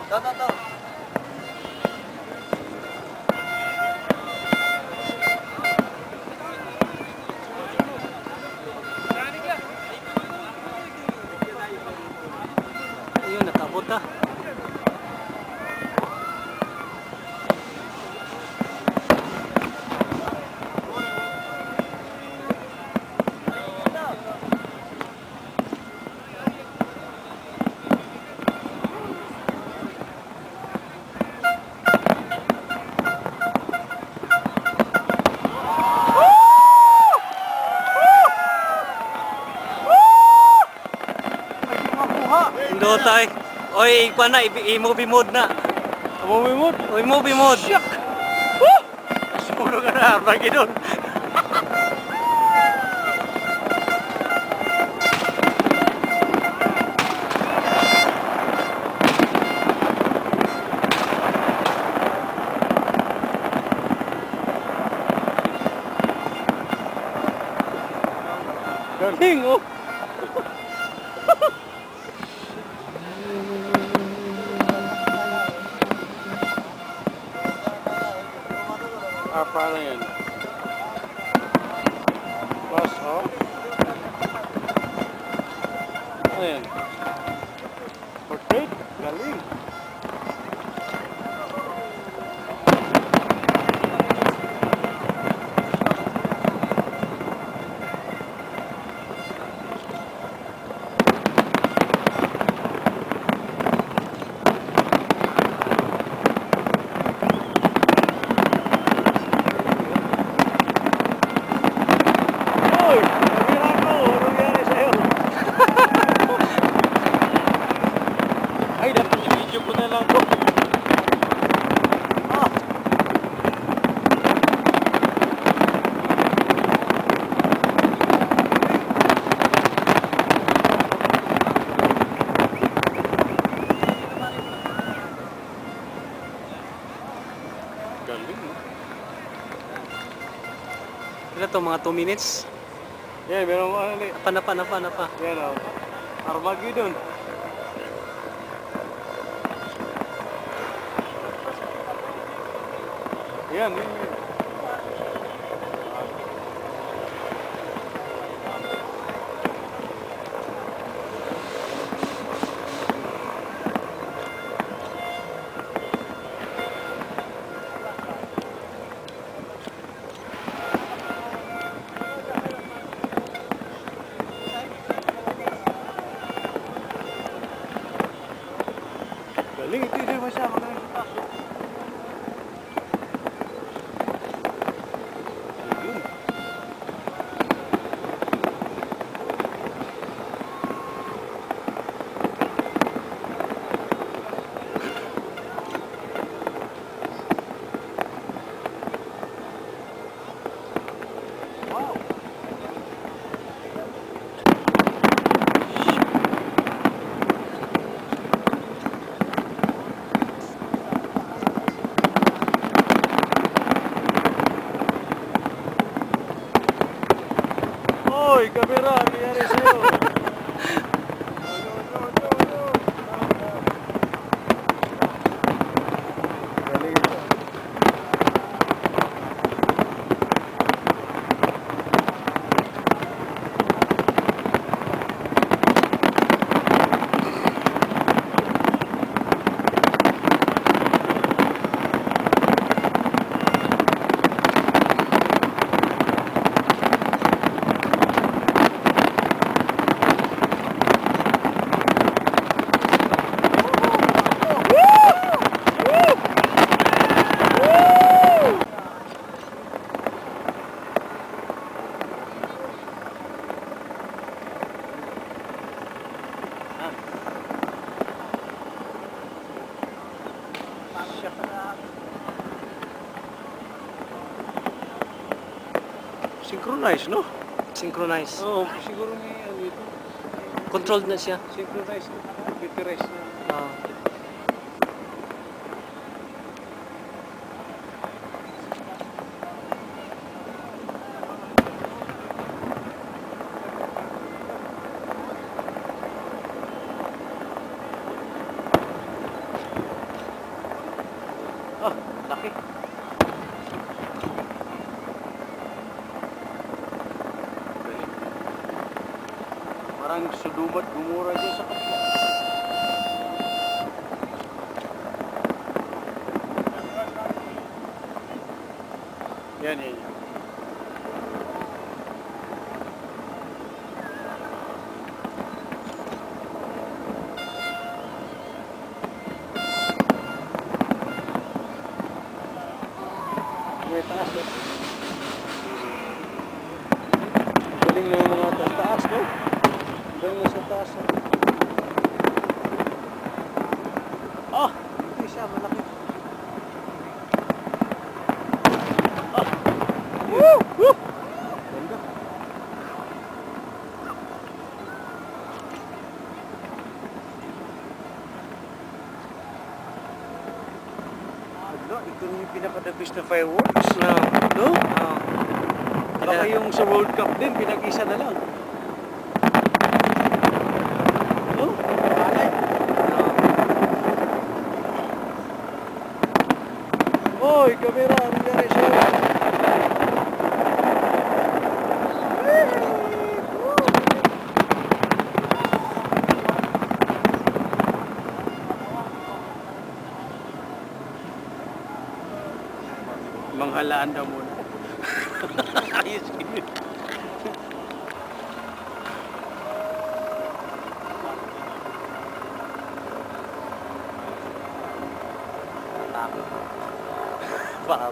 To, to, to. Ayun, nakabot ah. Indotay. Oy, ikuan na, i-movie mode na. Movie mode? Oy, movie mode. Syak! Woo! Siguro ka na, Armageddon. Galing, oh! Ah, paano yan? Plus off. Ano yan? Portrait? Galing! Uy! Kamera ko! Ano nangyari sa'yo? Ay, dapat i-video ko na lang to. Ah! Galing, no? Ilan to, mga 2 minutes? Yeah, meron mo ano. Napa, napa, napa, napa. Yan o. Armageddon. Yan, yun, yun. Galing, ito ito mo siya, magaling sa taas. Ayun. Wow. Oy, kamera, nangyari sa'yo? Galing ito. Synchronize, no? Synchronize. Oo, siguro may ano ito. Controlled na siya. Synchronize, no? Computerized na. Ah. Oh, laki. Galing. Parang Sodoma at Gomorrah dyan sa kabila. Yan, yan, yan. May taas, no? Galing na yung mga taas, no? Galing na sa taas, no? Ah! Hindi siya, malaki. Ah! Woo! Woo! Ganda. Ano, ito na yung pinaka-the best na fireworks. No. No? No. Baka yung sa World Cup din, pinag-isa na lang. No? No. Hoy, kamera, ano nangyari sa'yo? Manghalaan daw muna. Ayos yun. Takot. Baka